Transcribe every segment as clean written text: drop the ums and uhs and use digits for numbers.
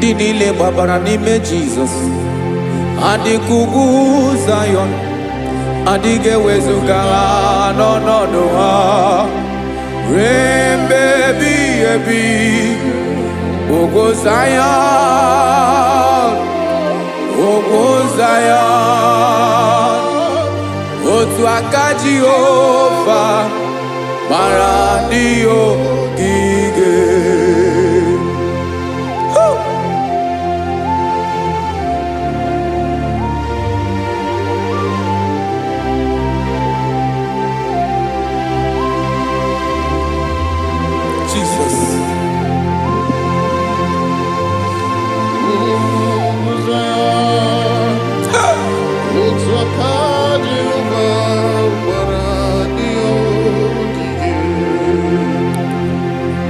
Ndị niile gbabara n'ime Jizọs adịka ugwu Zayọn, adịghị ewezuga ha n'ọnọdụ ha ruo mgbe ebighị ebi. Ugwu Zayọn, ugwu Zayọn, otu aka Jehova gbara ndị ogige. Woo! Jesus. Otu aka Jehova gbara ndị ogige.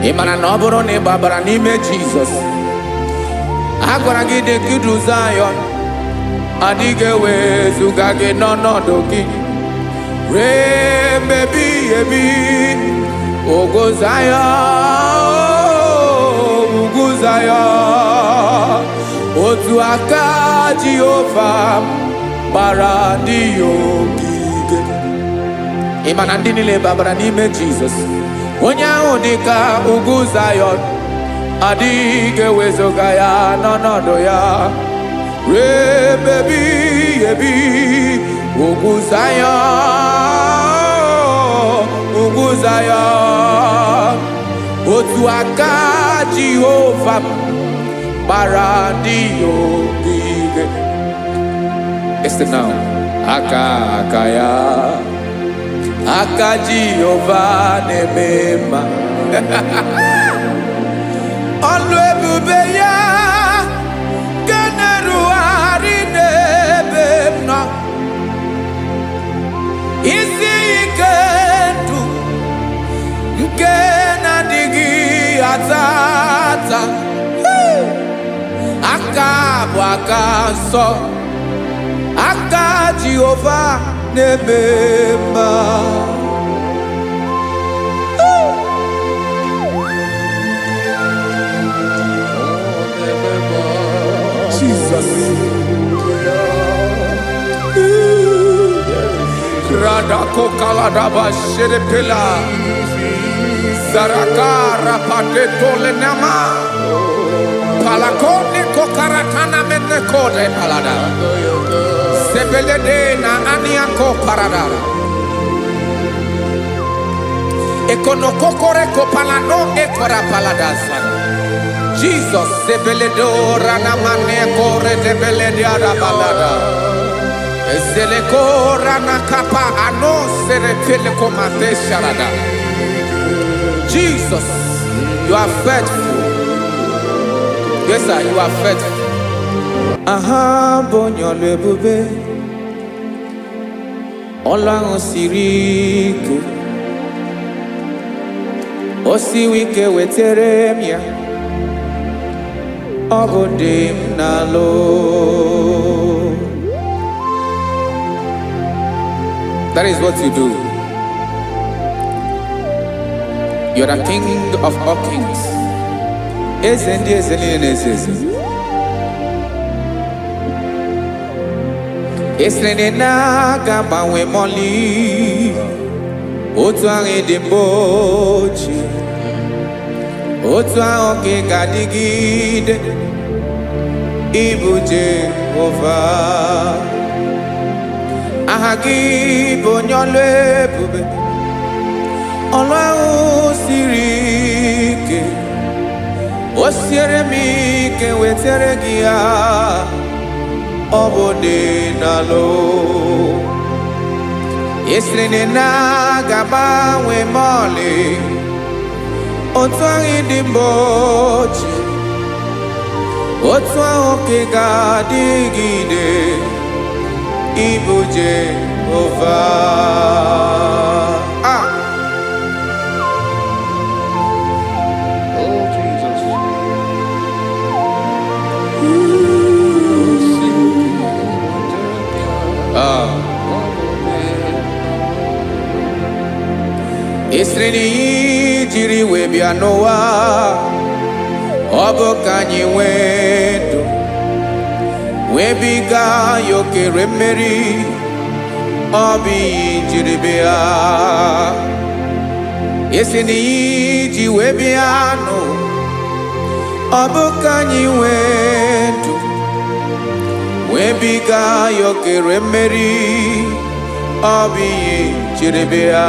Ị mara na ọ bụrụ na ị gbabara n'ime Jizọs, a gwara gị dị ka idu Zayọn, adịghị ewezuga gị n'ọnọdụ gị ruo mgbe ebighị ebi. Ugwu Zayọn, ugwu Zayọn, otu aka Jehova gbara ndị ya ogige. Ị ma na ndị niile babara n'ime Jizọs, onye ahụ dị ka ugwu Zayọn, adịghị ewezuga ya n'ọnọdụ ya ruo ebe ebighị ebi. Ugwu Zayọn, ugwu Zayọn, otu aka Jehova m gbara ndị ya ogige. Listen now. Aka aka ya, aka Jehova na-eme mma. Ọlụ ebube ya nke na-erugharị n'ebe m nọ. Isi ike ndụ nke na-adịghị ata ata. Aka bụ aka nsọ, aka Jehova na-eme mma. Ọ na-eme mma. Jesus. Radako kaladaba shedepela. Zaraka rapateto lenama. Palakone kokaratana menekode palada. Sebelede na aniako paradara. Ekonokokore kopalano ekora paladasa. Jesus sebeledo ranamane kore debelede arabalada. Ezeleko ranakapa ano serepele komate sharada. Jesus, you are faithful. Yes, sir, you are faithful. Aha bụ onye ọlụ ebube, ọlụ ahụ siri ike, o siwi ike wetere m ya, ọ bụ dị m n'alụ. That is what you do. You're the king of all kings. Eze ndị eze niile na-eze eze. Esiri na aga gbanwe mọlị, otu ahụ dị mbụ ochie, otu ahụ ka ị ga-adịgide, ịbụ Jehova. Aha gị bụ onye ọlụ ebube, ọlụ ahụ siri ike, o siere m ike wetere gị ya, ọ bụ dị n'alụ. Esiri na aga gbanwe mọlị, otu ahụ dị mbụ ochie, otu ahụ ka ị ga-adịgide, ịbụ Jehova. Ah! Oh, Jesus. Ah. Esiri na iyi jiri wee bịa n'ụwa, Ọ bụ ka anyị nwee ndụ, nwebiga ya okere mmeri, ọ bụ ihe jiri bịa. Esi na ihe iji wee bịa nụ, ọ bụ ka anyị nwee ndụ, nwebiga ya okere mmeri, ọ bụ ihe jiri bịa.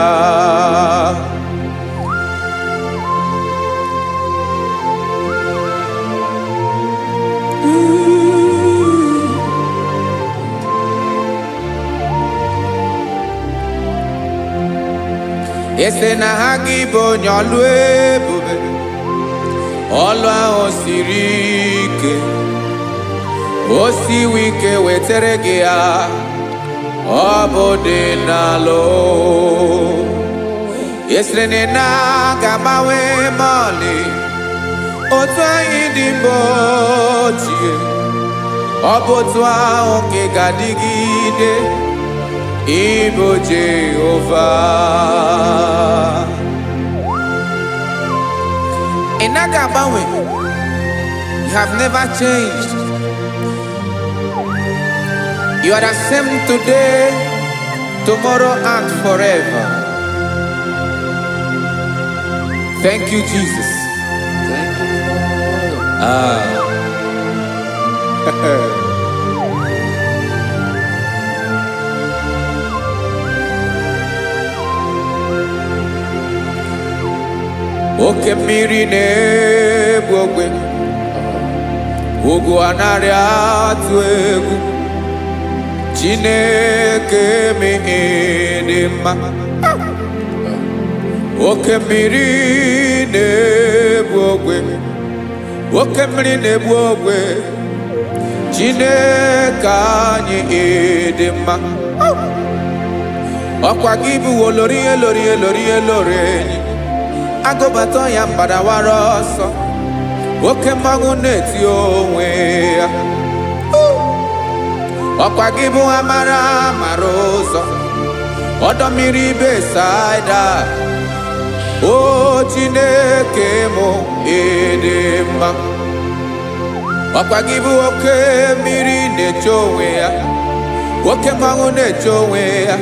Ese na ha gị bụ onye ọlụ ebube, ọlụ ahụ siri ike, o siwi ike wetere gị ya, ọ bụ dị n'alụ. Esiri na ị na-aga agbanwe ma ọlị, otu anyị dị mbụ ochie, ọ bụ otu ahụ ka ị ga-adịgide, ịbụ Jehova. Ị naghị agbanwe. You have never changed. You are the same today, tomorrow, and forever. Thank you, Jesus. Thank you, Lord. Ah. Oke mmiri na-egbu ogbe, ugwu anaghị atụ egwu. Chineke m dị mma. Oke mmiri na-egbu ogwe, oke mmiri na-egbu ogwe. Chineke anyị dị mma. Ọkwa gị bụ olori elori elori elori enyi. Agụbata ya mgbadawara ọsọ. Oke mmanwụ na-eti onwe ya. Ọkwa gị bụ amara mara ụzọ. Ọdọ mmiri Besaida. O Chineke mụ ịdị mma. Ọkwa gị bụ oke mmiri na-eche onwe ya. Oke mmanwụ na-eche onwe ya.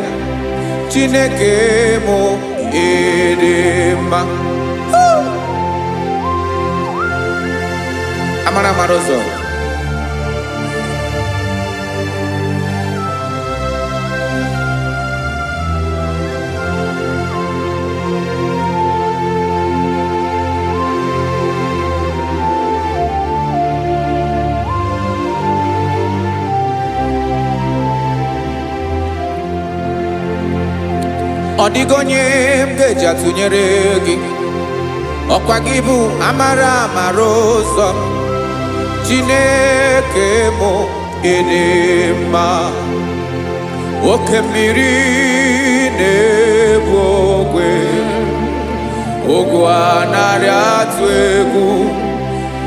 Chineke mụ ịdị mma. Amara mara ụzọ. Ọ dịghị onye m ga-eji atụnyere gị. Ọkwa gị bụ amara amara ụzọ. Chineke mụ ịdị mma. Oke mmiri na-egbu ogwe, ogwu anaghị atụ egwu.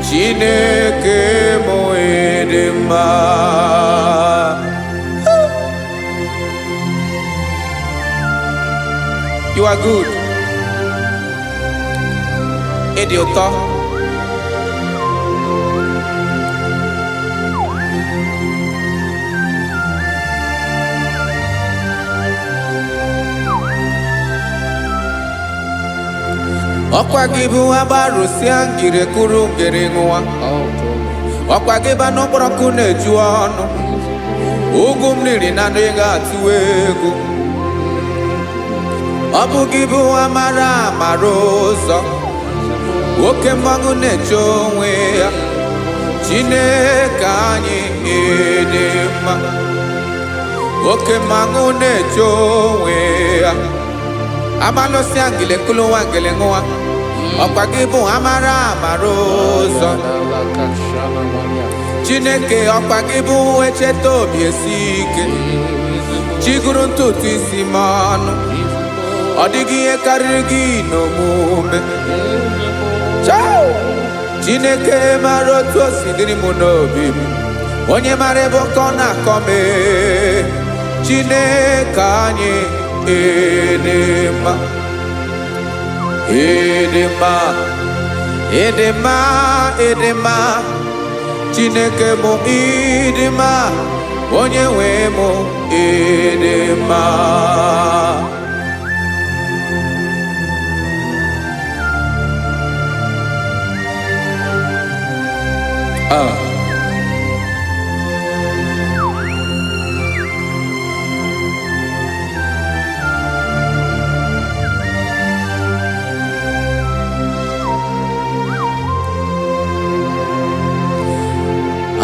Chineke mụ ịdị mma. You are good. Ịdị ụtọ. Ọkwa gị bụ agbarụsịa ngiri kuru ngiri ṅụwa. Oh, glory. Ọkwa gị bụ anụ mkpọrọkụ na-eju ọnụ. Ugwu m riri na anụ ị ga-atụwa egwu. Ọ bụ gị bụ amara amara ụzọ. Oke mmanwụ na-eche onwe ya. Chineke anyị ịdị mma. Oke mmanwụ na-eche onwe ya. Amalụsịa ngele kụlụwa ngele ṅụwa. Ọkwa gị bụ amara amara ụzọ. Chineke ọkwa gị bụ echeta obi esi ike. Chiguru ntutu isi m ọnụ. Ọ dịghị ihe karịrị gị n'omume. Chao! Chineke mara otu o si dịrị m n'obi m. Onye mara ebe ọkọ na-akọ m ee. Chineke anyị ịdị mma. Ịdị mma. Ịdị mma, ịdị mma, Chineke bụ ịdị mma, onye nwe m, ịdị mma. Ah.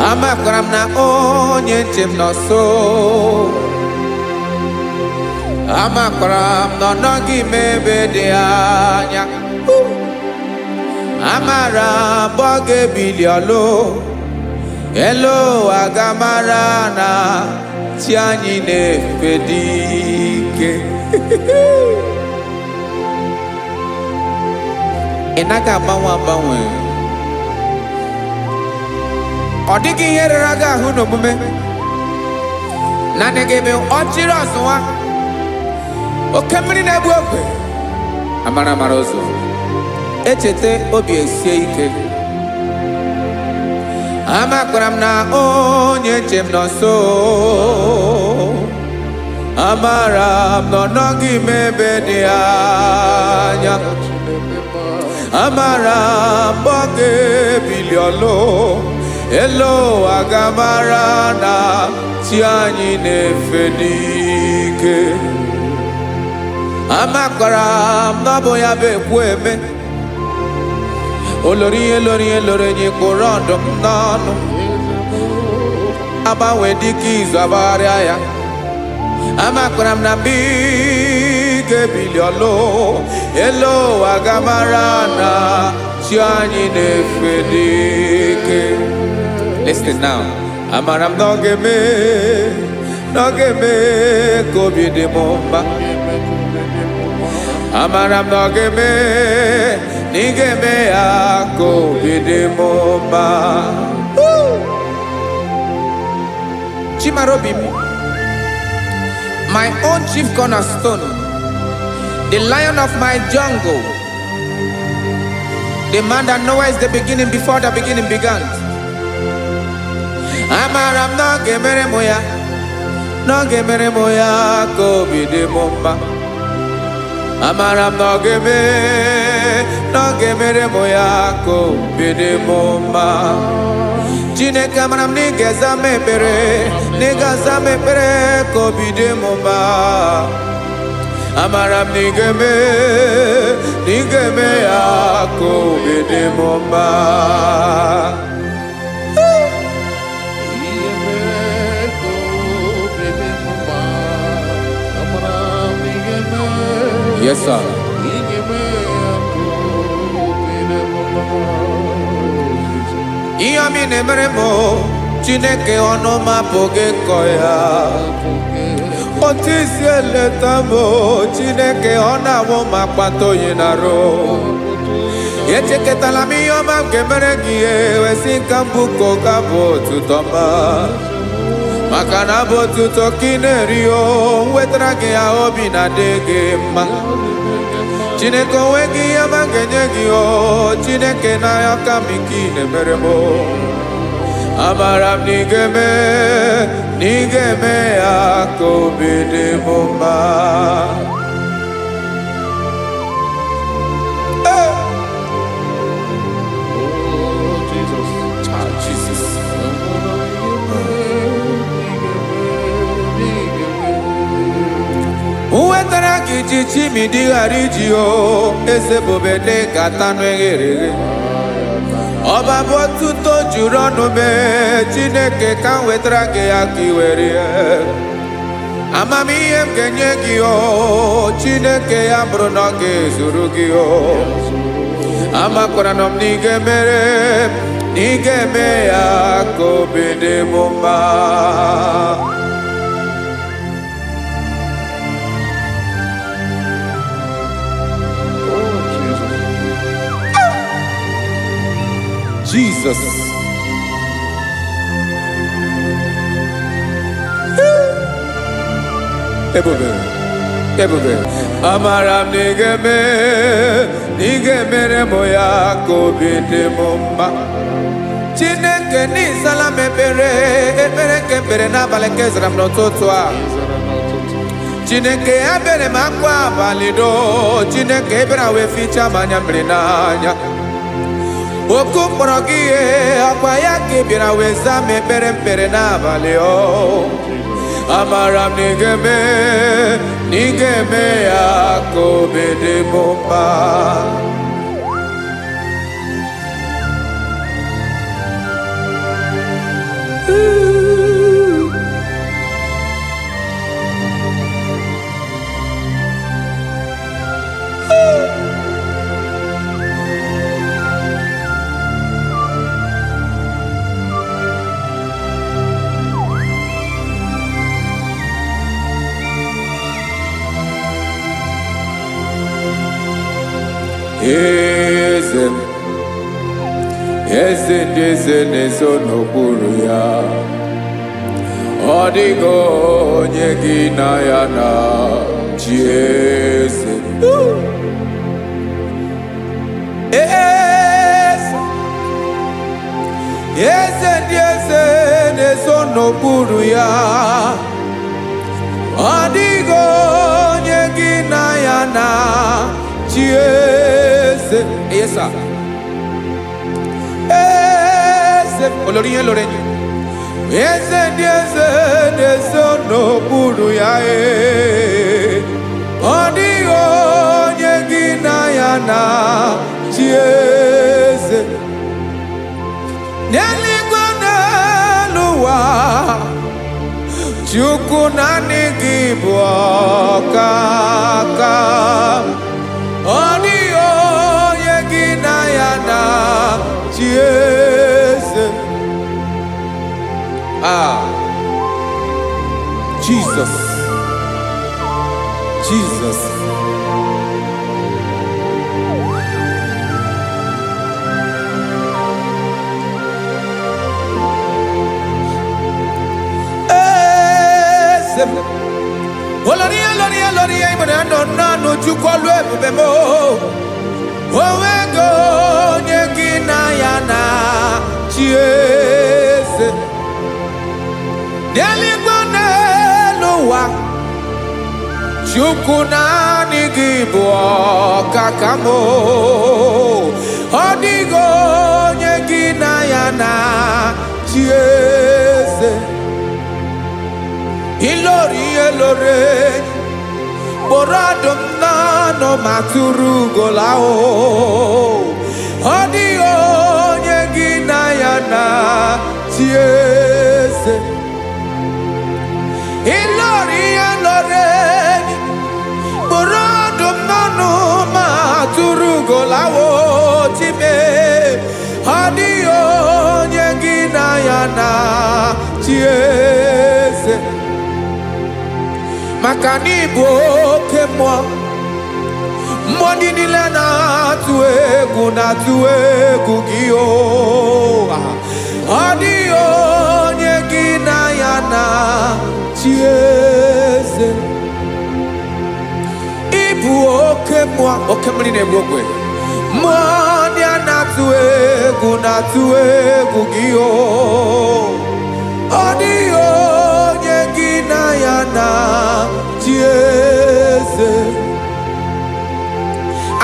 Amakwara m na onye nche m nọ nso. Amakwara m na ọ nọghị m ebe dị anya. Amara m ọ ga-ebili ọlụ elu ụwa, ga-amara na chi anyị na-efe dị ike. Ị naghị agbanwe agbanwe. Ọ dịghị ihe rere gị ahụ n'omume. Naanị gị bụ ọchịrị ọzụwa, oke mmiri na-egbu ogwe, amara amara ụzọ, echeta obi esie ike. Amakwara m na onye nche m nọ nso. Amara m na ọ nọghị m ebe dị anya. Amara m ọ ga-ebili ọlụ elu ụwa, ga-amara na chi anyị na-efe n'ike. Amakwara m na ọ bụ ya bụ ekwu eme olori ihe lori ihe lori enyi kpụrụ ọdụm n'ọnụ, agbanwe dịka izu agbagharịa ya. Amakwara m na mgbe ị ga-ebili ọlụ elu ụwa, ga-amara na chi anyị na-efe n'ike. Listen now. Amara m na ọ ga-eme, na ọ ga-eme ka obi dị m mma. Amara m na ọ ga-eme, na ị ga-eme ya ka obi dị m mma. Woo! Chimarobi m, my own chief cornerstone, the lion of my jungle, the man that knows the beginning before the beginning began. Amara m na ọ ga-emere m ya, na ọ ga-emere m ya ka obi dị m mma. Amara m na ọ ga-eme, na ọ ga-emere m ya ka obi dị m mma. Chineke, amara m na ị ga-aza m ekpere, na ị ga-aza m ekpere ka obi dị m mma. Amara m na ị ga-eme, na ị ga-eme ya ka obi dị m mma. Ihe mee ka obi dị m mma. Amara m ị ga-eme. Yes, sir. Ị ga-eme ya ka obi dị m mma. Ihe ọma ị na-emere m o, Chineke, ọnụ m apụghị ịkọ ya. Otu isi eleta m o, Chineke, ọ na-awụ m akpata oyi na-arụ. Echekọtala m ihe ọma m ga-emere gị, wesị ka mbụ ka ụka bụ otuto ma maka na abụ otuto ka ị na-eri o nwetara gị ya, obi na-adị gị mma. Chineke, onwe gị ihe ọma m ga-enye gị o Chineke, n'anya ka m ike ị na-emere m o. Amara m na ị ga-eme, na ị ga-eme ya ka obi dị m mma. Hey! Oh, Jesus. Ah, Jesus. Amara m ị ga-eme, ị ga-eme, ị ga-eme. Nwetara gị ji chimidi ghara iji o eze bube dị ka tanụ eghere eghe. Ọba bụ otuto juru ọnụ mee. Chineke, ka m wetara gị ya ka ị were ya. Amamihe m ga-enye gị o Chineke, ya bụrụ na ọ ga-ezuru gị o. Amakwara na m na ị ga-emere, na ị ga-eme ya ka obi dị m mma. Oh, Jesus. Jesus. Ebube. Ebube, amara m na ị ga-eme, na ị ga-emere m ya ka obi dị m mma. Chineke n'ịzala m ekpere, ekpere nke mkpere n'abalị nke zara m n'ụtụtụ a. Ịzara n'ụtụtụ. Chineke ebere m akwa abalị doo, Chineke ebere wee fichaa m anya mmiri n'anya. Oku mkpọrọ gị ihe ọkwa ya ka ị bịara wee zaa m ekpere mkpere n'abalị o. Amara m na ị ga-eme, na ị ga-eme ya ka obi dị m mma. Eze m, eze ndị eze na-ezo n'okpuru ya, ọ dịghị onye gị na ya na chi eze. Eze, eze ndị eze na-ezo n'okpuru ya, ọ dịghị onye gị na ya na chi eze. Yes, sir. Eze, olórí yẹn lórí yẹn. Eze ndị eze na-ezo n'okpuru ya ee. Ọ dịghị onye gị na ya na chi eze. N'eluigwe n'elu ụwa, Chukwu naanị gị bụ ọkaka. Ọ dịghị onye gị na ya na chi eze. Ah, Jesus, Jesus. Eze m. Olórí olórí olórí ìmọ̀nà nọ nánú Chukwu ọlụ ebube m. Onwego onye gị na ya na chi eze. N'eluigwe n'elu ụwa, Chukwu naanị gị bụ ọkaka m. Ọ dịghị onye gị na ya na chi eze. Ilori ihe lore enyi, kpụrụ ọdụm n'ọnụ ma tụrụ ugola o. Ọ dịghị onye gị na ya na chi eze. Ilori ihe lore enyi, kpụrụ ọdụm n'ọnụ ma tụrụ ugola o chime. Ọ dịghị onye gị na ya na chi eze. Maka na ịbụ oke mmụọ, mmụọ ndị niile na-atụ egwu na-atụ egwu gị o. Ọ dịghị onye gị na ya na chi eze. Ịbụ oke mmụọ, oke mmiri na-egbu ogwe, mmụọ ndị a na-atụ egwu na-atụ egwu gị o. Ọ dịghị onye gị na ya na chi eze.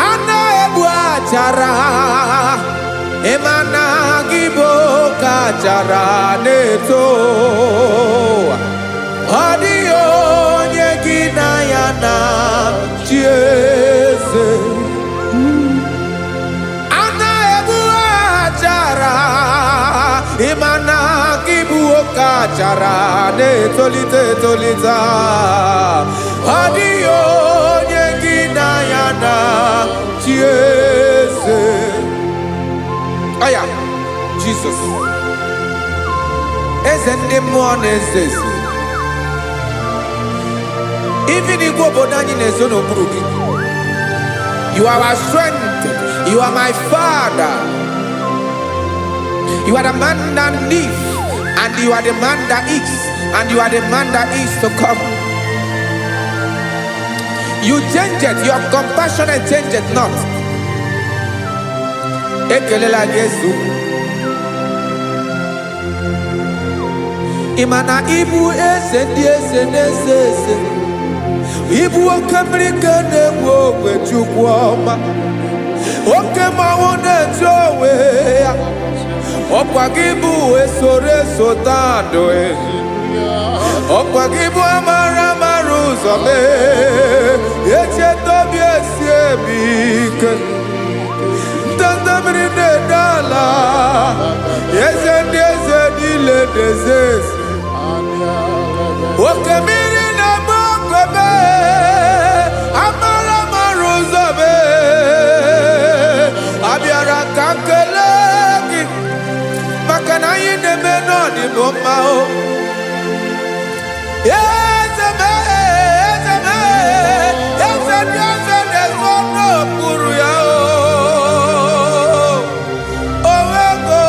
A na-egbu achara, ịma na gị bụ oke achara na-eto. Ọ dịghị onye gị na ya na chi eze. A na-egbu achara, ịma na gị bụ oke achara na-etolite etolite. Ọ dịghị onye gị na ya na chi eze. Aya, Jizọs, eze ndị mmụọ na-eze eze. Even igwe obodo anyị na-ezo n'okpuru gị. You are our strength. You are my father. You are the man that lives, and you are the man that is, and you are the man that is to come. You change it, your compassion change it not. Ekelela gị ezu. Ị ma na ịbụ eze ndị eze na-eze eze. Ịbụ oke mmiri ka na-egbu ogwe Chukwu ọma. Oke mmanwụ na-etu onwe ya. Ọkwa gị bụ esoro eso taa ndụ. Ọkwa gị bụ amara amara ụzọ mee. Echeta obi esi emi ike. Ndanda mmiri na-ede ala. Eze ndị eze niile na-eze eze. Oke mmiri na-agba okwebe, amara amara ụzọ mee. Abịara ka m kelee gị maka na anyị na-eme n'ọdịbụ mma o. Eze m, eze m, eze ndị eze na-ezo n'okpuru ya o. O nwego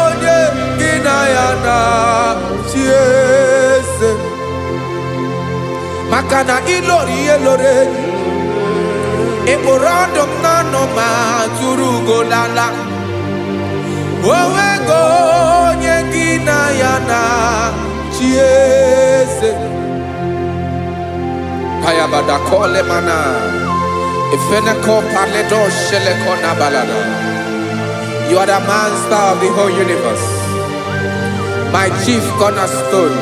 onye gị na ya na-achị eze. Maka na ịlọrọ ihe lọrọ enyi. Ị kpụrụ ọdụm n'ọnụ ma tụrụ ugo n'ala. O nwego onye gị na ya na-achị eze. Payabada kole mana. Ifeneko paledo sheleko na balada. You are the master of the whole universe. My chief cornerstone.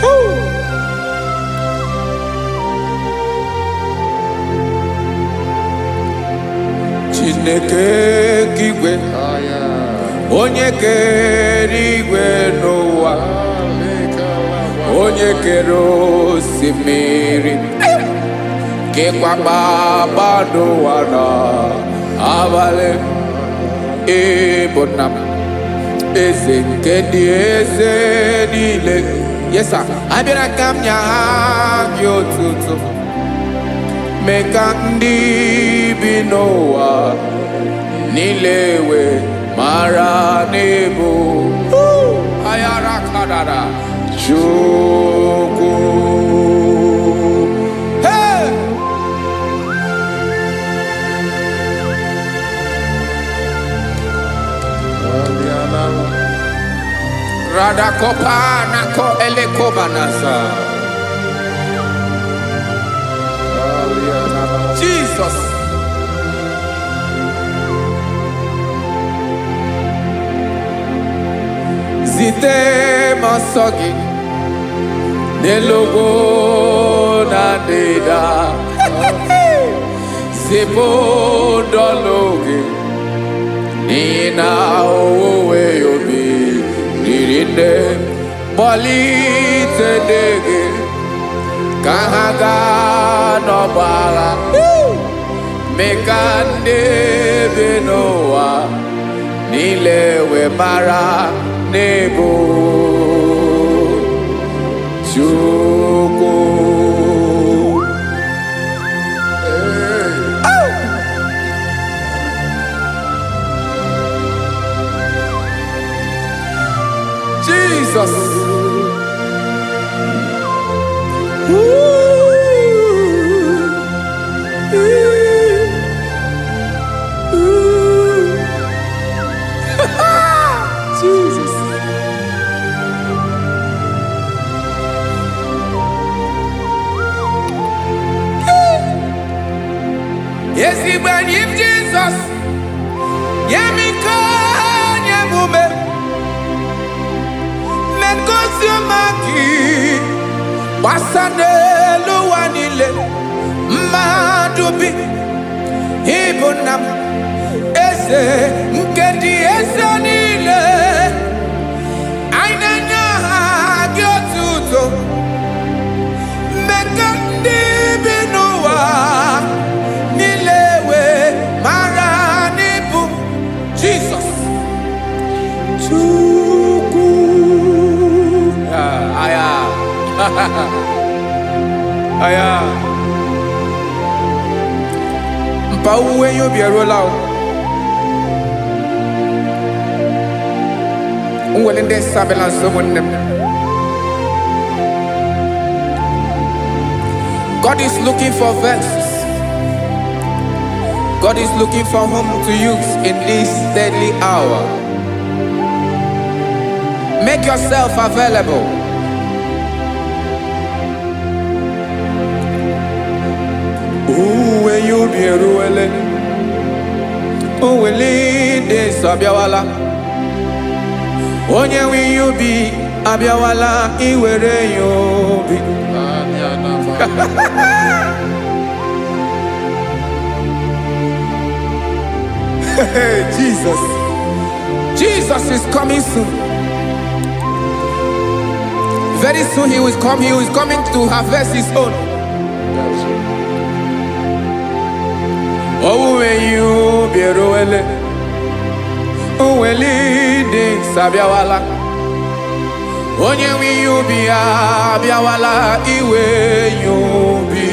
Woo. Chineke nke igwe, onye kere igwe n'ụwa, onye kere osimiri, kekwa kpakpando ụwa na abalị, ịbụ nna m, eze nke ndị eze niile. Yes sir. Abịara ka m nye ha gị otuto, mee ka ndị bi n'ụwa niile wee mara n'ịbụ ayara kadara Chukwu. Hey! Radakopa nako elekobanasa. Jesus. Zite m ọsọ gị n'elu ugwu na ndịda. Zipụ ndọlụ gị n'ihi na owuwe obi riri nne. Kpọlite ndị gị ka ha gaa n'ọgbọ agha. Mee ka ndị bi n'ụwa niile wee mara n'ịbụ Chukwu. Hey. Jesus. Ooh. Ooh. Ooh. Jesus. Ezigbo enyi m Jizọs, nye m ike, nye m ume, mee ka ozi ọma gị gbasa n'elu ụwa niile. Mmadụ bi ịbụ nna m, eze nke ndị eze niile. Anyị na-enye aha gị otuto. Mee ka ndị bi n'ụwa niile wee mara n'ịbụ Jizọs Chukwu. Ah, aya. Aya. Mpa owuwe ihe ubi eruola o. Nwere ndị nsọ abịala nso, ụmụnne m. God is looking for vessels. God is looking for whom to use in this deadly hour. Make yourself available. Owuwe ihe ubi eruwele. Owele ndị nsọ abịawala. Onye nwe ihe ubi abịawala iwere ya obi. Anya na ma. Hey, Jesus. Jesus is coming soon. Very soon he will come. He is coming to harvest his own. That's it. Owuwe ihe ubi eruwele. Owele ndị nsọ abịawala. Onye nwe ihe ubi ya abịawala iwe ya obi.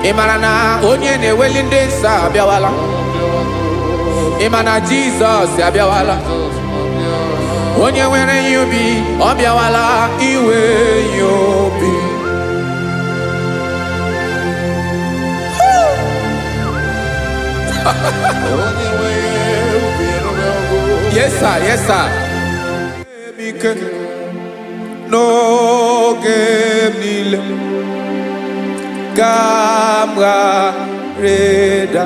Ị mara na onye na-eweli ndị nsọ abịawala. Ị ma na Jizọs abịawala. Onye nwere ihe ubi ọ bịawala iwe ya obi. Onye nwe ubi eruwego. Yes, sir. Yes, sir. Ike n'oge m niile ka m ghara ịda.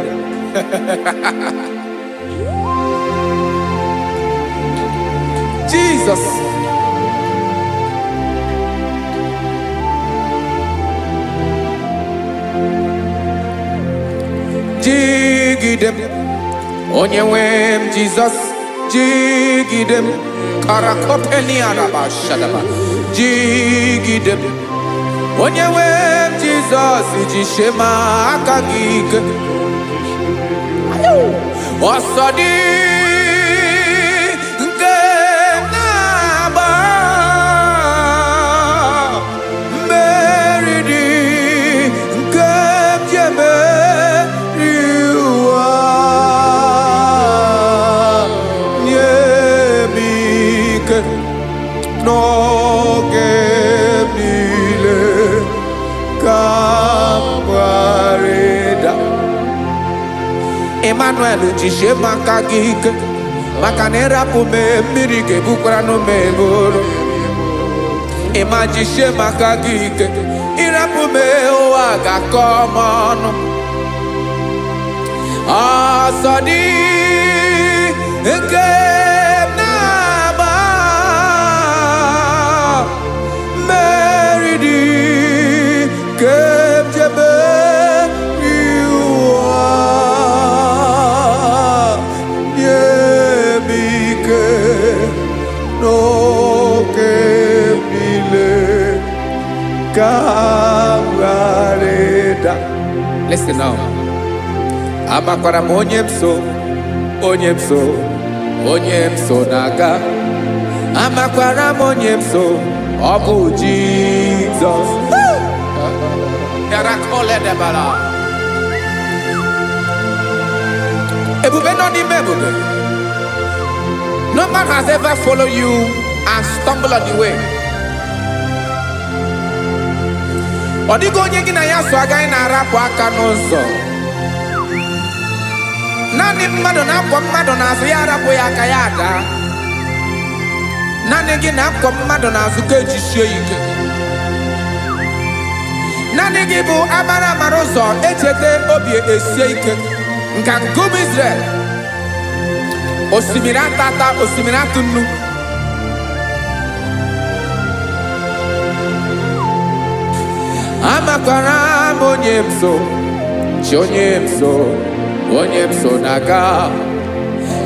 Jesus. Jigide m, onye nwe m Jizọs, jigide m, karakopeniaraba shadaba, jigide m, onye nwe m Jizọs, jisie m aka gị ike. Ọsọ dị nke na-agba, mmeri dị nke m ji emeri ụwa. Nye m ike n'oge m niile ka m ghara ịda. Emmanuel, jisie m aka gị ike, maka na ịrapụ m, mmiri ga-ebukwara n'ume eburu. Ịma jisie m aka gị ike, ịrapụ m, ụwa ga-akọ m ọnụ. Ọsọ dị nke m na-agba, mmeri dị nke m ji emeri ụwa. Nye m ike n'oge m niile ka m ghara ịda. Listen now. Amakwara m onye m so, onye m so, onye m so na-aga. Amakwara m onye m so, ọ bụ Jizọs. Yarakoledebala. Ebube nọ n'ime ebube. No man has ever followed you and stumbled on the way. Ọ dịghị onye gị na ya so agaghị na-arapụ aka n'ụzọ. Naanị mmadụ na-akwọ mmadụ n'azụ ya arapụ ya aka ya daa. Naanị gị na-akwọ mmadụ n'azụ ka ejisie ya ike. Naanị gị bụ amara amara ụzọ echeta obi esie ike. Nka nkume Israel. Osimiri atata, osimiri atụ nnu. Amakwara m onye m so, chi onye m so, onye m so na-aga.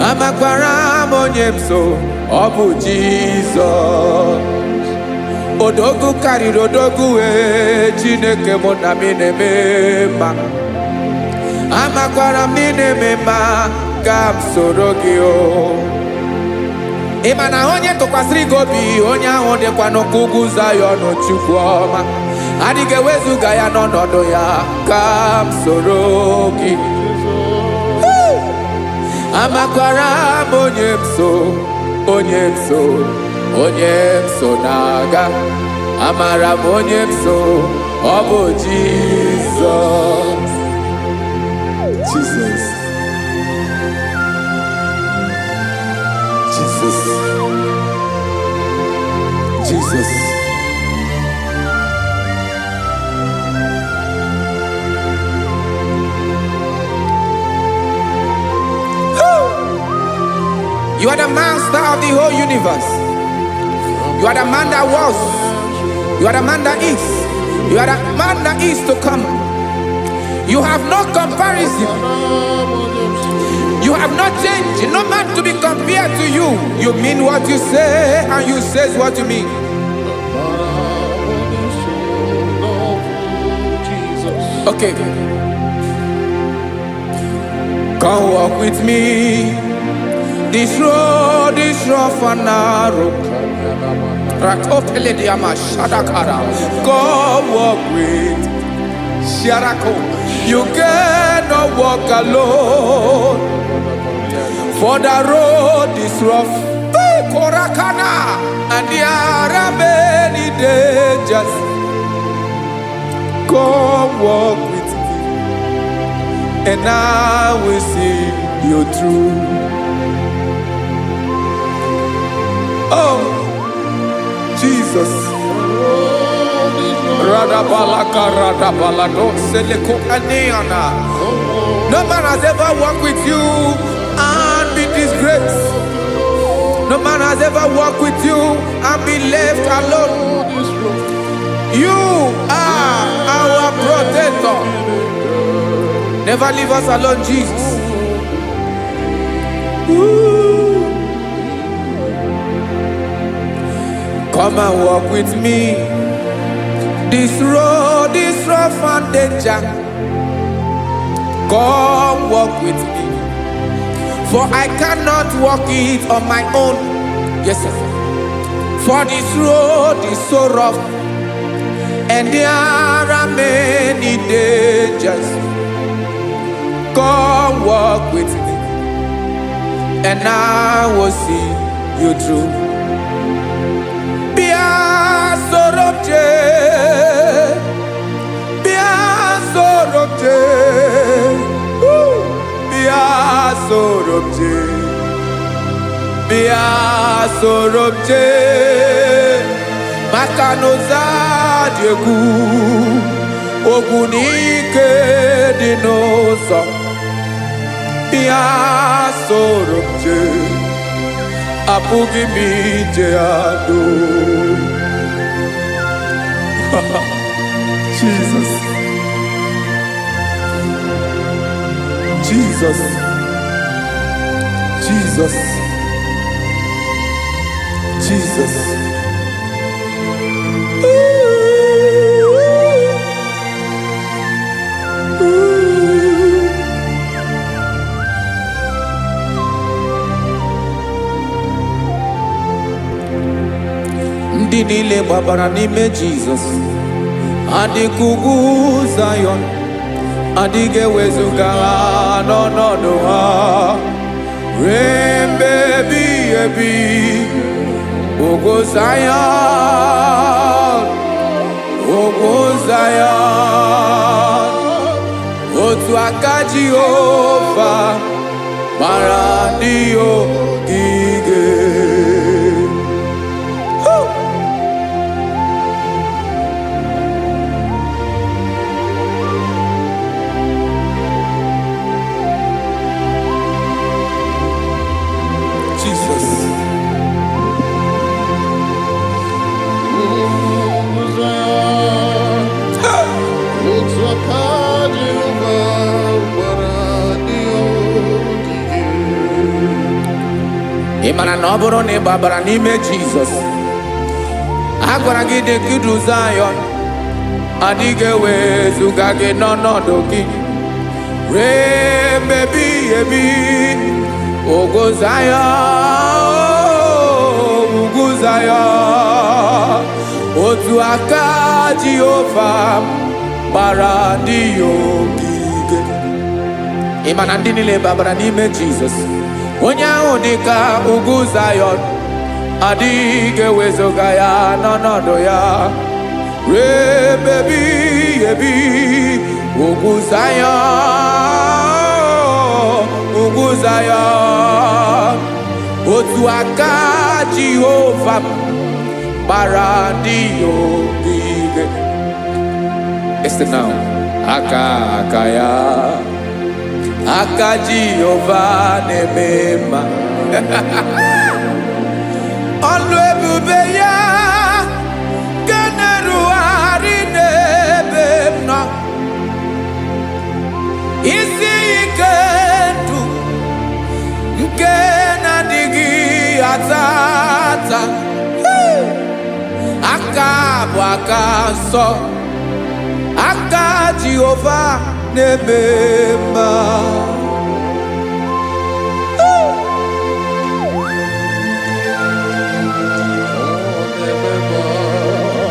Amakwara m onye m so, ọ bụ Jizọs. Odogwu karịrị odogwu wee, Chineke mụ na m na-eme mma. Amakwara m na ị na-eme mma, ka m soro gị o. Ị ma na onye tụkwasịrị gị obi, onye ahụ dịkwa n'ụkwụ ugwu Zayọn. Chukwu ọma, adịghị ewezuga ya n'ọnọdụ ya. Ka m soro gị, amakwara m onye m so, onye m so, onye m so na-aga. Amara m onye m so, ọ bụ Jizọs. Jesus. Jesus. Jesus. You are the master of the whole universe. You are the man that was. You are the man that is. You are the man that is to come. You have no comparison. You have not changed. No man to be compared to you. You mean what you say, and you say what you mean. Jesus. Okay. Come walk with me. This road is rough and narrow. Rakopelediama shadakara. Come walk with Sharako. You cannot walk alone. For the road is rough. Korakana. And there are many dangers. Come walk with me, and I will see you through. Oh, Jesus. Radabalaka radabalado seleko aneana. No man has ever walked with you and be disgraced. No man has ever walked with you and be left alone. You are our protector. Never leave us alone, Jesus. Ooh. Come and walk with me. This road is rough and danger. Come walk with me. For I cannot walk it on my own. Yes, sir. For this road is so rough, and there are many dangers. Come walk with me, and I will see you through. Bịa soro m jee, bịa soro m jee, woo! Bịa soro m jee, bịa soro m jee, maka na ụzọ dị egwu, ogwu na ike dị n'ụzọ. Bịa soro m jee, apụghị m ije adụ. Jesus. Jesus. Jesus. Jesus. Ooh, ooh. Ndị niile gbabara n'ime Jizọs adịka ugwu Zayọn, adịghị ewezuga ha n'ọnọdụ ha ruo mgbe ebighị ebi. Ugwu Zayọn, ugwu Zayọn, otu aka Jehova gbara ndị ogige. Woo! Jesus. Ugwu Zayọn, otu aka Jehova gbara ndị ogige. Ị mara na ọ bụrụ na ị gbabara n'ime Jizọs, a gwara gị dị ka idu Zayọn, adịghị ewezuga gị n'ọnọdụ gị ruo mgbe ebighị ebi. Ugwu Zayọn. Zayọn. Otu aka Jehova gbara ndị ya ogige. Ị ma na ndị niile babara n'ime Jizọs, onye ahụ dị ka ugwu Zayọn, adịghị ewezuga ya n'ọnọdụ ya ruo ebe ebighị ebi. Ugwu Zayọn, ugwu Zayọn, otu aka Jehova m gbara ndị ya ogige. Listen now. Aka aka ya, aka Jehova na-eme mma. Ọlụ ebube ya nke na-erugharị n'ebe m nọ. Isi ike ndụ nke na-adịghị ata ata. Aka bụ aka nsọ, aka Jehova na-eme mma.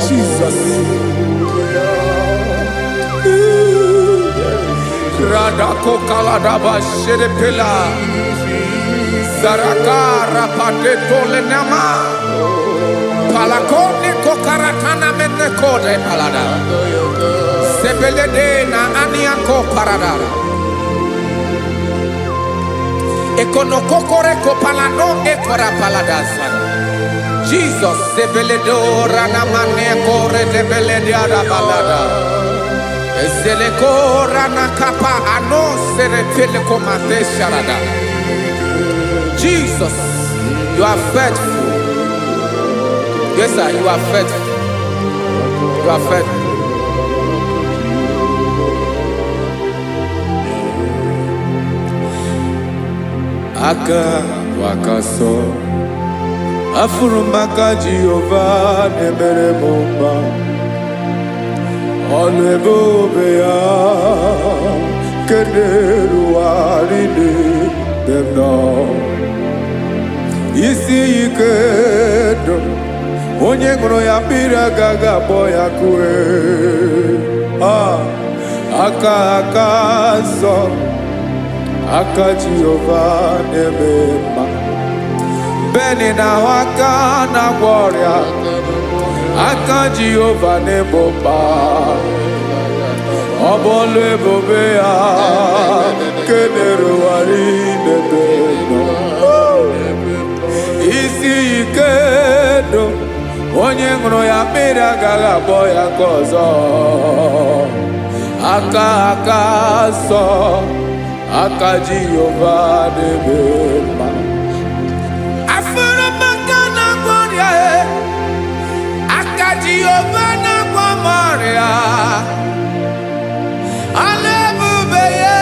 Jesus. Radako kaladaba shedepela. Zaraka rapateto lenama. Palakone kokaratana menekode palada. Sebelede na aniako paradara. Ekonokokore kopalano ekora paladasa. Jesus sebeledo ranamane kore debelede balada. Ezeleko rana kapa ano seretele komate sharada. Jesus, you are faithful. Yes, sir, you are faithful. You are faithful. Aka bụ aka sọ, afụrụ m aka Jehova na-emere m mma. Ọlụ ebube ya nke na-erugharị n'ebe m nọ. Isi ike ndụ, onye ṅụrụ ya mmiri agaghị akpọ ya kue. Ah, aka aka nsọ, aka Jehova na-eme mma. Beni na-ahụ aka na-agwọ ọrịa, aka Jehova na-egbo mkpa. Ọ bụ ọlụ ebube ya nke na-erugharị n'ebe nọ. Isi ike ndụ, onye ṅụrụ ya mmiri agaghị akpọ ya nke ọzọ. Aka aka nsọ, aka Jehova na-eme mma. Afụrụ m aka na-agwọ ọrịa e, aka Jehova na-agwọ m ọrịa. Ọlụ ebube ya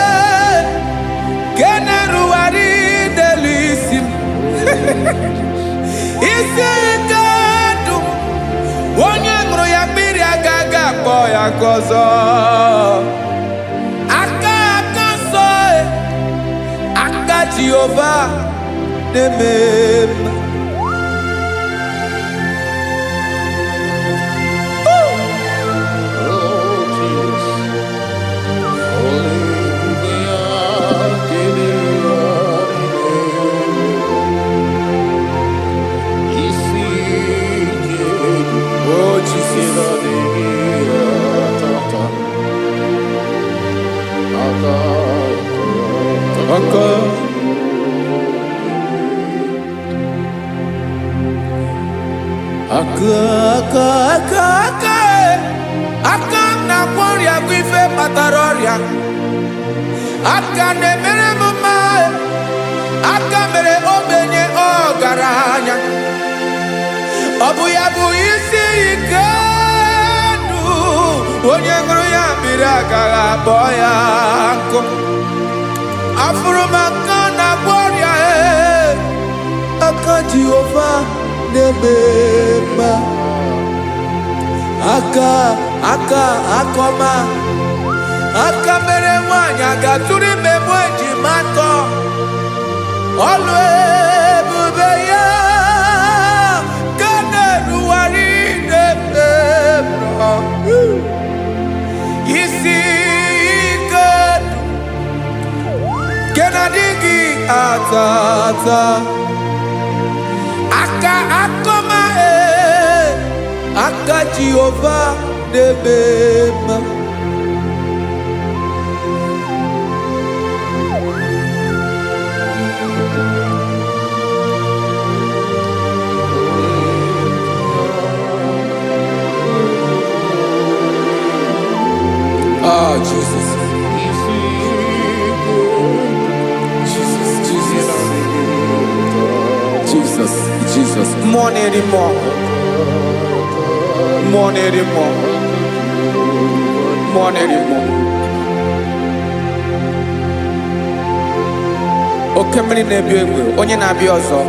nke na-erugharị n'elu isi m. Isi ike ndụ, onye ṅụrụ ya mmiri agaghị akpọ ya nke ọzọ. Aka aka nsọ e, aka Jehova na-eme mma. Oh, Jesus. Hallelujah. Isi ike Oh Jesus. Tata. Aka Aka aka aka aka aka e. Aka m na-agwọ ọrịa bụ ife kpatara ọrịa. Aka na-emere m mma e. Aka mere ogbenye ọgaranya. Ọ bụ ya bụ isi ike ndụ, onye ṅụrụ ya mmiri agaghị akpọ ya nkụ. Afụrụ m aka na-agwọ ọrịa e, aka Jehova na-eme mma. Aka aka akọma, aka mere nwaanyị aga-atụrụ ime mụ ejima atọ. Ọlụ ebube ya ka na tata. Aka akọma ee, aka Jehova na-eme mma. Ah, Jesus, Jesus, Jesus, Jesus, Jesus. Mmụọ na-eri mmụọ, mmụọ na-eri mmụọ, mmụọ na-eri mmụọ. Oke mmiri na-ebi egbe, onye na-abịa ọzọ.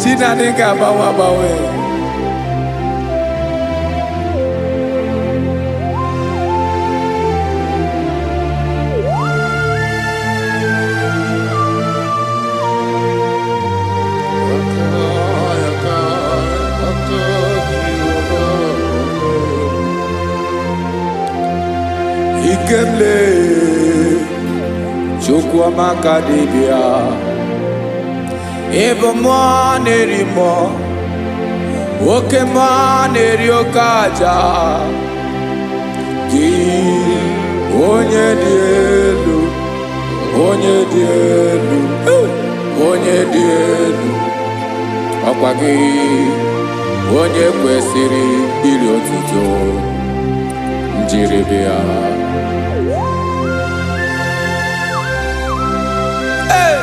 Chinadị ga-agbanwe agbanwe. Ikemle Chukwuamaka dibịa, ịbụ mmụọ na-eri mmụọ, oke mmụọ na-eri oke aja. Gị onye dị elu, onye dị elu, onye dị elu, ọkwa gị onye kwesịrị iri otuto njiribịa. Hey!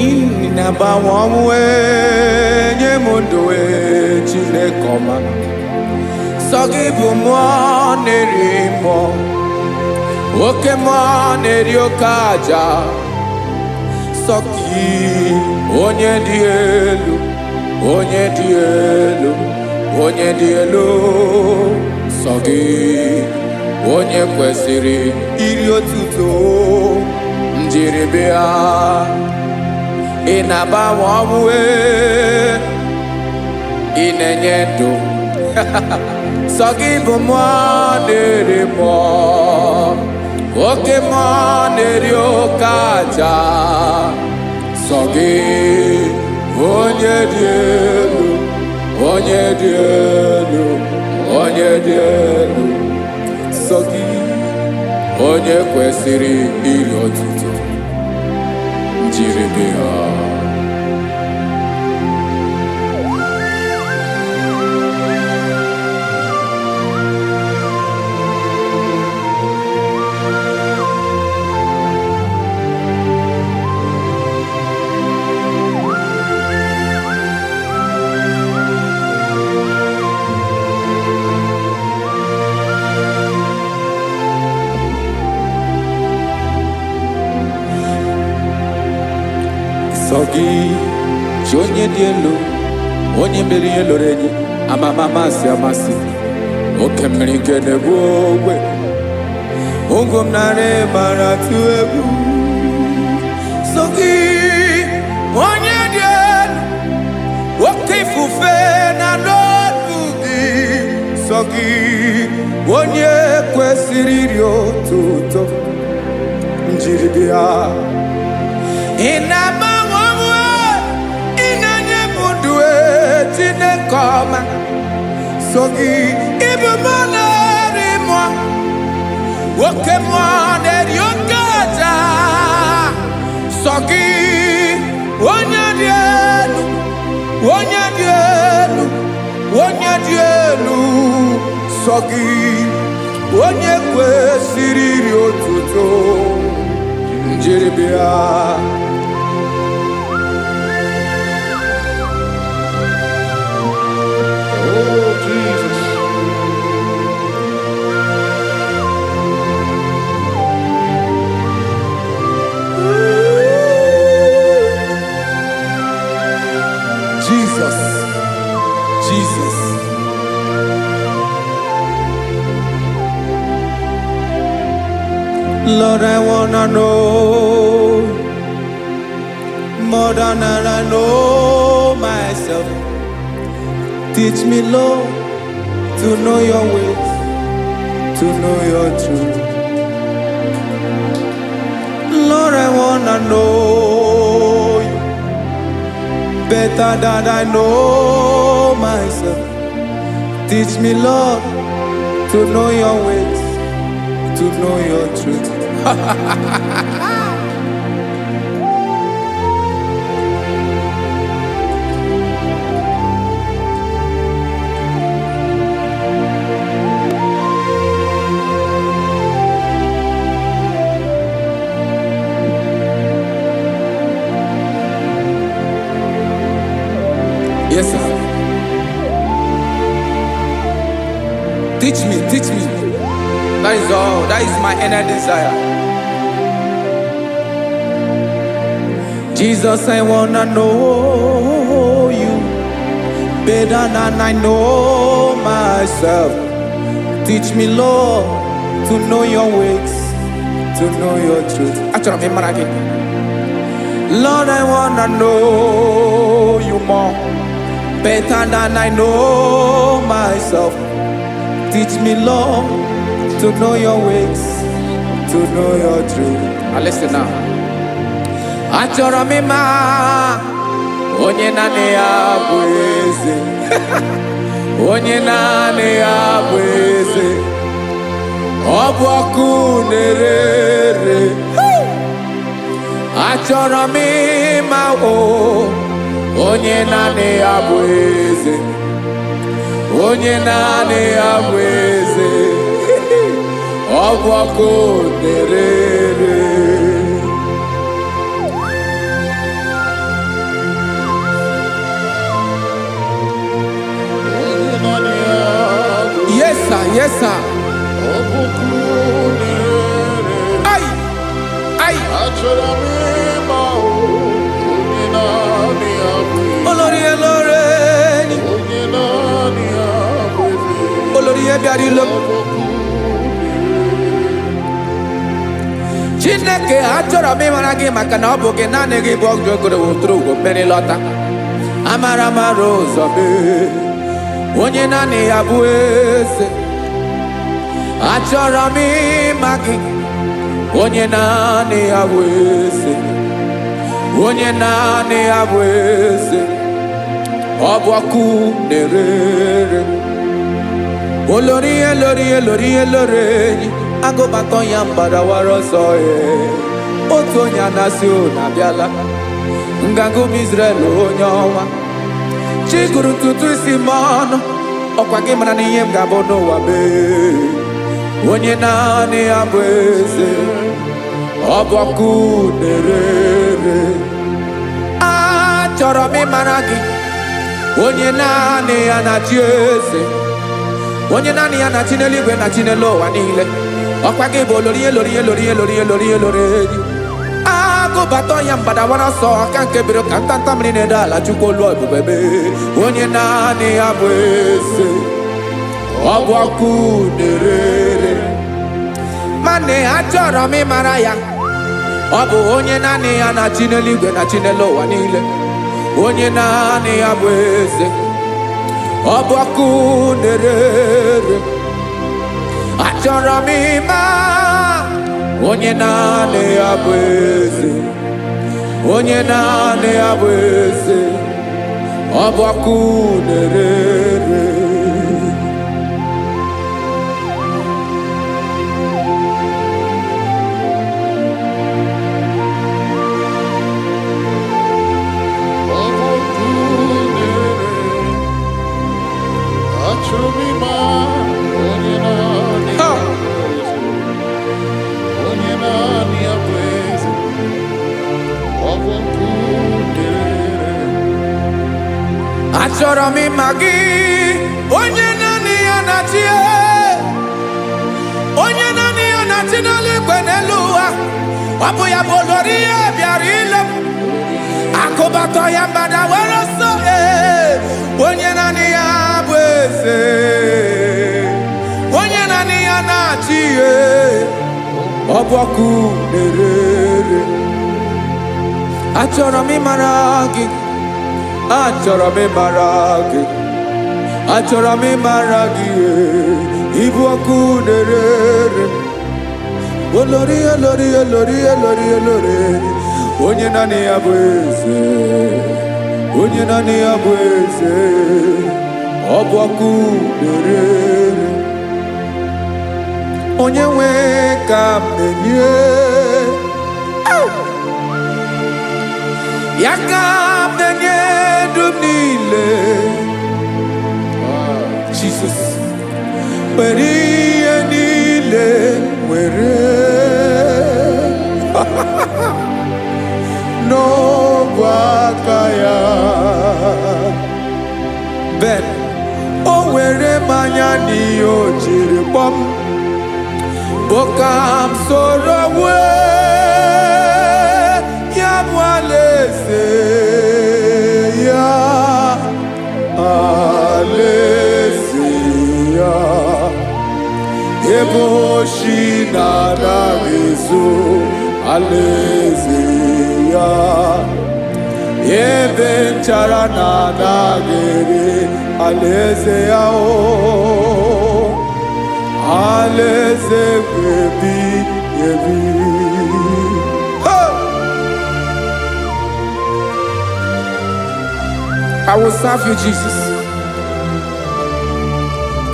Ị na-agbanwe ọnwụ nye m ndụ ee, Chineke ọma. Sọ gị bụ mmụọ na-eri mmụọ, oke mmụọ na-eri oke aja. Sọ gị onye dị elu, onye dị elu, onye dị elu. Sọ gị onye kwesịrị iri otuto njiribịa. Ị na-agbanwe ọnwụ ee, ị na-enye ndụ. Sọ gị bụ mmụọ na-eri mmụọ, oke mmụọ na-eri oke aja. Sọ gị onye dị elu, onye dị elu, onye dị elu. Sọ gị onye kwesịrị iri otuto njiribịa. Sọ gị chi onye dị elu, onye mere ihe loro enyi, amama amasị amasị, oke mmiri nke na-egbu ogbe ugwu m nara mara tụ egwu. Sọ gị onye dị elu, oke ifufe na n'olu gị. Sọ gị onye kwesịrị iri otuto njiribịa. Ị na-agbanwe ọnwụ, ị na-enye m ndụ ee, Chineke ọma. So gị ịbụ mmụọ na-eri mmụọ, oke mmụọ na-eri oke aja. Sọ gị onye dị elu, onye dị elu, onye dị elu. Sọ gị onye kwesịrị iri otuto njiribịa. Oh, Jesus. Jesus. Lord, I wanna know more than I know myself. Teach me, Lord, to know your ways, to know your truth. Lord, I wanna know you better than I know myself. Teach me, Lord, to know your ways, to know your truth. Yes, sir. Teach me, teach me. That is all. That is my inner desire. Jesus, I wanna know you better than I know myself. Teach me, Lord, to know your ways, to know your truth. Achọrọ m ịmara gị. Lord, I wanna know you more, better than I know myself. Teach me, Lord, to know your ways, to know your truth. Now listen now. Achọrọ m ịma onye naanị ya bụ eze, onye naanị ya bụ eze. Ọ bụ ọkụ na-ere ere. Achọrọ m ịma o onye naanị ya bụ eze, onye naanị ya bụ eze. Ọ bụ ọkụ na-ere ere. Onye naanị ya bụ Yes, sir. Yes, sir. Ọkụ na-ere. Ai, ai. Achọrọ m ịma o, onye naanị ya bụ eze. Olórí elóore ni. Onye naanị ya bụ eze. Olórí ihe bịara ilo. Ọkụ na-ere. Chineke, achọrọ m ịmara gị maka na ọ bụ gị naanị gị bụ ọgụ ogoro woturu ugo mmeri lọta. Amara mara ụzọ mee. Onye naanị ya bụ eze. Achọrọ m ịma gị. Onye naanị ya bụ eze. Onye naanị ya bụ eze. Ọ bụ ọkụ na-ere ere. Olórí elórí elórí elórí enyi agụbatọ ya mgbadawara ọsọ ee. Otu onye anasị unu abịala nganga ụmụ Israel, onye ọnwa chi gụrụ ntutu isi m ọnụ, ọkwa gị mara na ihe m ga-abụ n'ụwa mee. Onye naanị ya bụ eze, ọ bụ ọkụ na-ere ere. Achọrọ m ịmara gị, onye naanị ya na-achị eze, onye naanị ya na-achị n'eluigwe na chi n'elu ụwa niile. Ọkwa gị bụ olori elori elori elori elori elori enyi agụbata ya mgbadawara ọsọ aka nke biro ka ntanta mmiri na-ede ala. Chukwu olu ebube mee, onye naanị ya bụ eze, ọ bụ ọkụ na-ere ere. Mana achọrọ m ịmara ya, ọ bụ onye naanị ya na-achị n'eluigwe na chi n'elu ụwa niile, onye naanị ya bụ eze, ọ bụ ọkụ na-ere ere. Achọrọ m ịma onye naanị ya bụ eze, onye naanị ya bụ eze, ọ bụ ọkụ na-ere ere. Ọkụ na-ere. Achọrọ m ịma onye naanị ya Ha! bụ eze. Onye naanị ya bụ eze. Ọ bụ ọkụ na-ere. Achọrọ m ịma gị, onye naanị ya na-achị, onye naanị ya na-achị n'eluigwe n'elu ụwa. Ọ bụ ya bụ olori ihe bịara ile m akụbatọ ya mgbada were ọsọ ee. Onye naanị ya bụ eze, onye naanị ya na-achị ee. Ọ bụ ọkụ na-ere ere. Achọrọ m ịmara gị, achọrọ m ịmara gị, achọrọ m ịmara gị, ịbụ ọkụ na-ere ere. Olori, olori, olori, olori, olori, onye naanị ya bụ eze, onye naanị ya bụ eze, ọ bụ ọkụ na-ere ere. Onye nwe ka m na-enye ya, ka m na-enye ndụ m niile. Jesus, were ihe niile, were n'ọbụ aka ya. Ben o were mmanya n'ihe o jiri kpọm bụ ka m soro wee ya bụ alaeze ya, alaeze ya, ebe oshi na-anaghị ezo, alaeze ya, ebe nchara na-anaghị ere, alaeze ya, o alaeze ebi ebi. Hey! I will serve you, Jesus.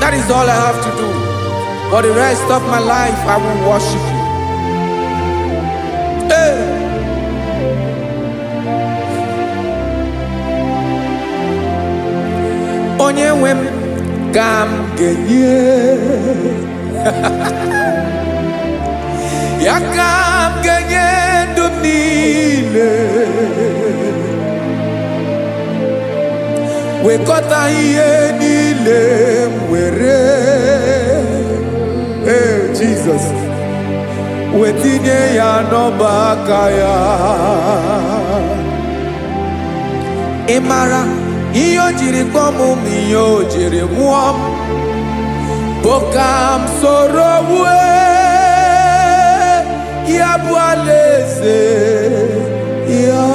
That is all I have to do. For the rest of my life, I will worship you. Hey! Onye nwe m ka m ga-enye ya, ka m ga-enye ndụ m niile, wekọta ihe niile m were. Ee, Jizọs, wetinye ya n'ọba aka ya. Ị mara ihe o jiri kpọọ m ma ihe o jiri mụọ m bụ ka m soro wue ya bụ alaeze ya,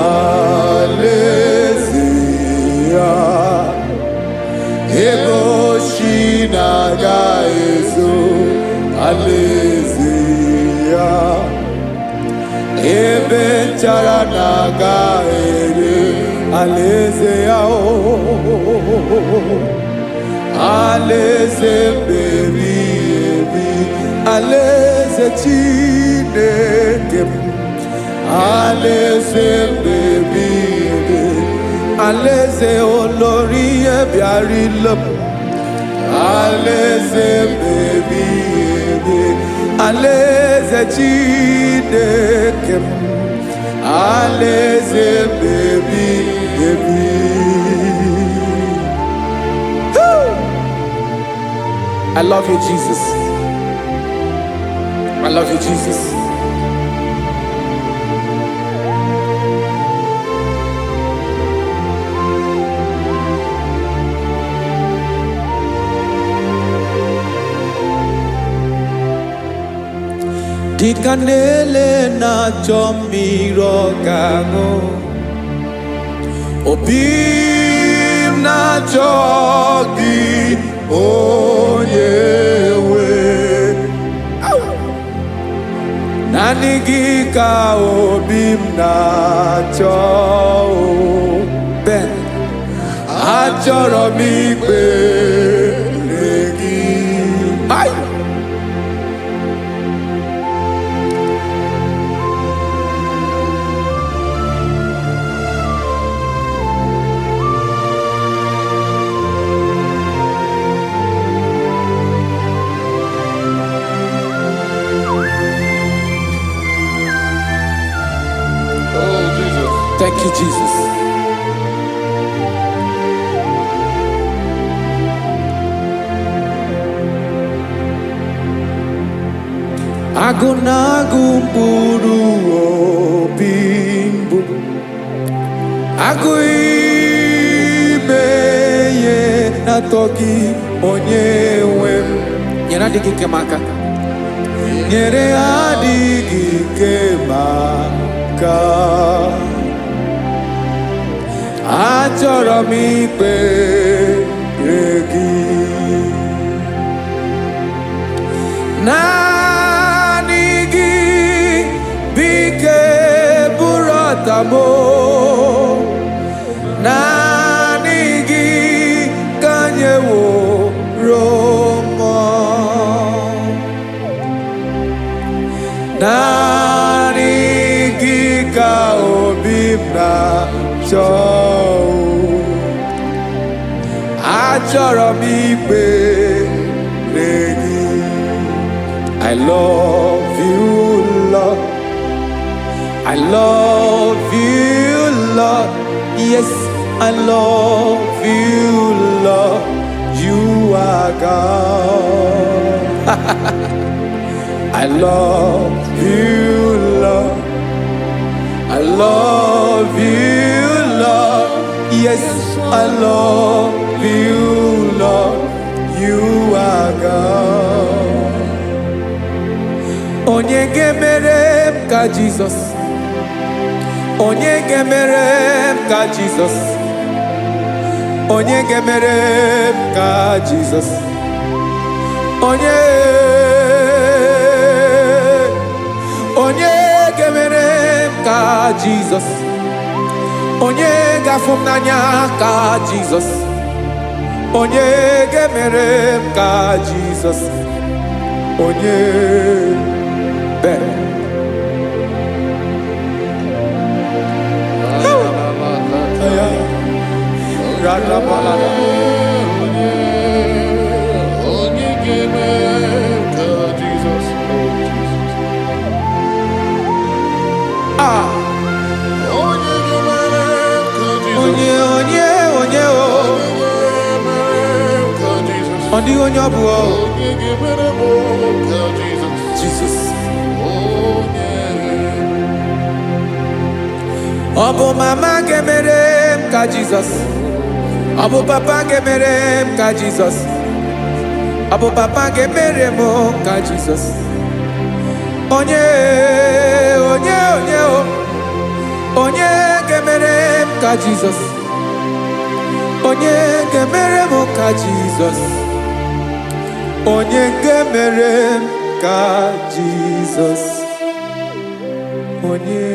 alaeze ya, ebe oshi na-aga ezo, alaeze ya, ebe nchara na-aga ere, alaeze ya, o alaeze mbebi ebi, alaeze Chineke m, alaeze mbebi ebi, alaeze olori bịara ile m, alaeze mbebi ebi, alaeze Chineke m, alaeze mbebi ebi. Woo! I love you, Jesus. I love you, Jesus. Dịka na-ele na-achọ mmiri ọ ga-aṅụ, obi m na-achọ gị, onye nwe. Naanị gị ka obi m na-achọ o. Ben, achọrọ m ikpere gị. Ai! Oh, Jesus. Thank you, Jesus. Agụ na-agụ mkpụrụ obi mbụ, agụ ime ihe na-atọ gị, onye nwe m. Nyere adịghị ike m aka. Nyere adịghị ike maka achọrọ m ikpere gị. Naanị gị bụ ike bụrụ ọta m o. Naanị gị ka nyeworo mmụọ. Naanị gị ka obi m na-achọ. Achọrọ m ikpere gị. I love you, Lord. I love you, Lord. Yes, I love you, Lord. You are God. I love you, Lord. I love you, Lord. Yes, I love you, Lord. You are God. Onye ga-emere m ka Jizọs? Onye ga-emere m ka Jizọs? Onye ga-emere m ka Jizọs? Onye, onye ga-emere m ka Jizọs? Onye ga-afụ m n'anya ka Jizọs? Onye ga-emere m ka Jizọs? Onye bere ya radabalada. Onye ga-eme ka Jizọs, oh Jesus. Ah. Onye ga-emere ka Jizọs. Onye, onye, onye o. Onye ga-emere ka Jizọs. Ọ dịghị onye ọ bụ o. Onye ga-emere m ka Jizọs. Jizọs. Onye. Ọ bụ mama ga-emere m ka Jizọs? Ọ bụ papa ga-emere m ka Jizọs? Ọ bụ papa ga-emere m ka Jizọs? Onye, onye, onye o. Onye ga-emere m ka Jizọs? Onye ga-emere m ka Jizọs? Onye ga-emere m ka Jizọs? Onye.